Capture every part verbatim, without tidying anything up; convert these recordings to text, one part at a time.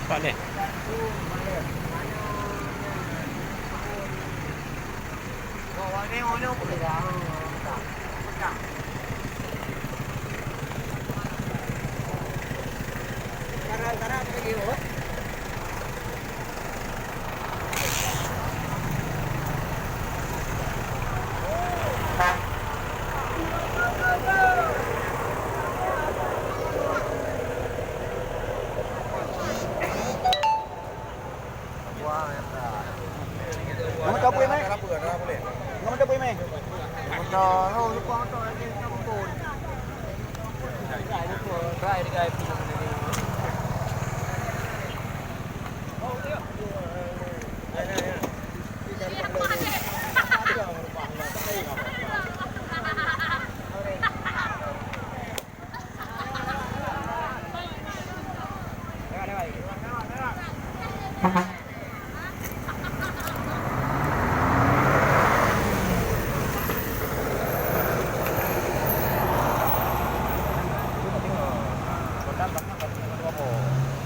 Pak ni. Nama kapui mai? Nama kapui mai?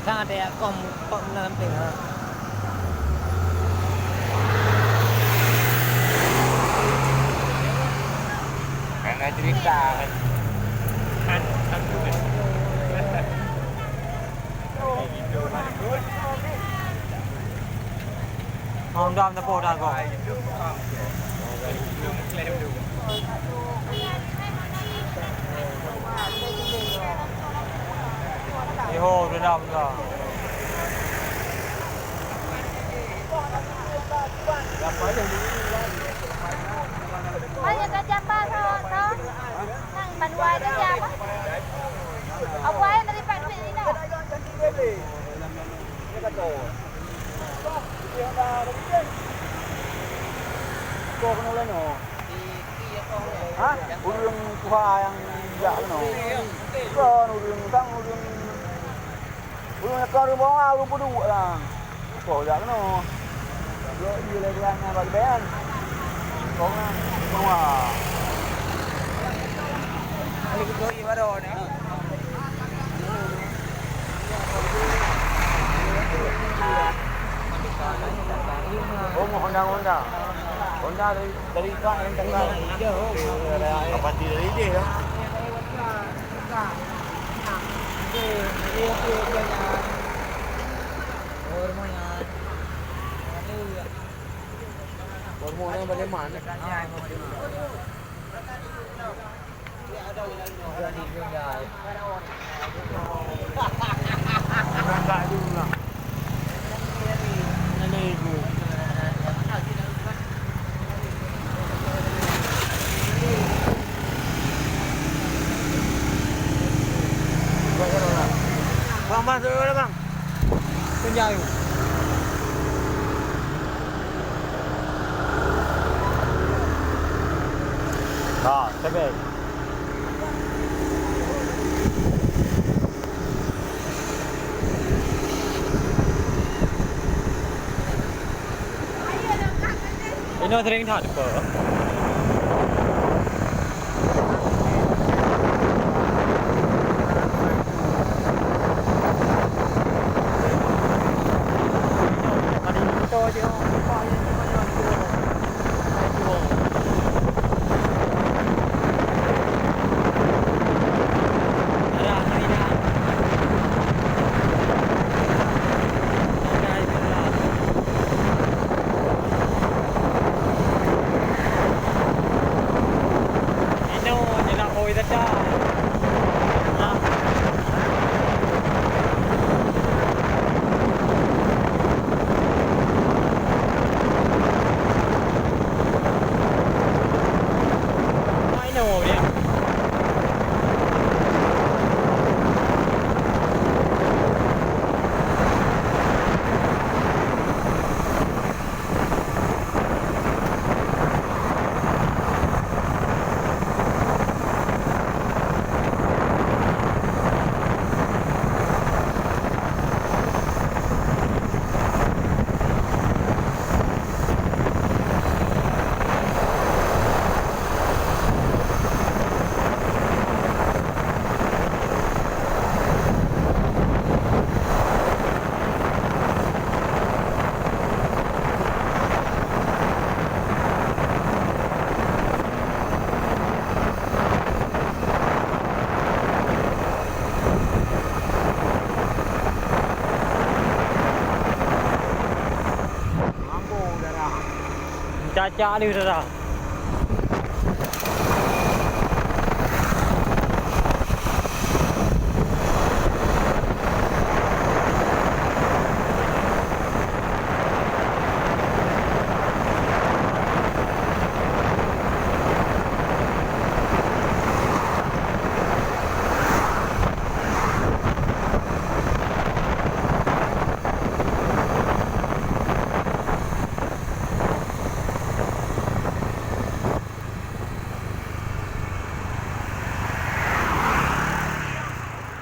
Sang ada ya kom, kom nanti ha. Hana cerita. Kan, kan tu kan. Hông dam teupeu dah kong. Iho, dendam dah. Hai, nyang ka jamba sa, sa. Nang bandua aja ya, apa? Apa yang dari Pak Dwi ni dah? Ha? Ureueng tuha nyang jak keunoe. Kon ureueng, kon ureueng. Ureueng nyang ka ureueng bawa, ureueng peuduek lah. Kon jak keunoe. Blok ie lé dia nyan bak geubèe. Kon lah, bawa. Oh, mau Honda, Honda. Honda dari, dari Ipak yang tengah. Apa dia dari dia lah? Hormon yang bagaimana? Bang, bang, tolong, bang. Tunjang. Ha, sagai. Inoe sering that, Pak. Tacak lheueh, Dara.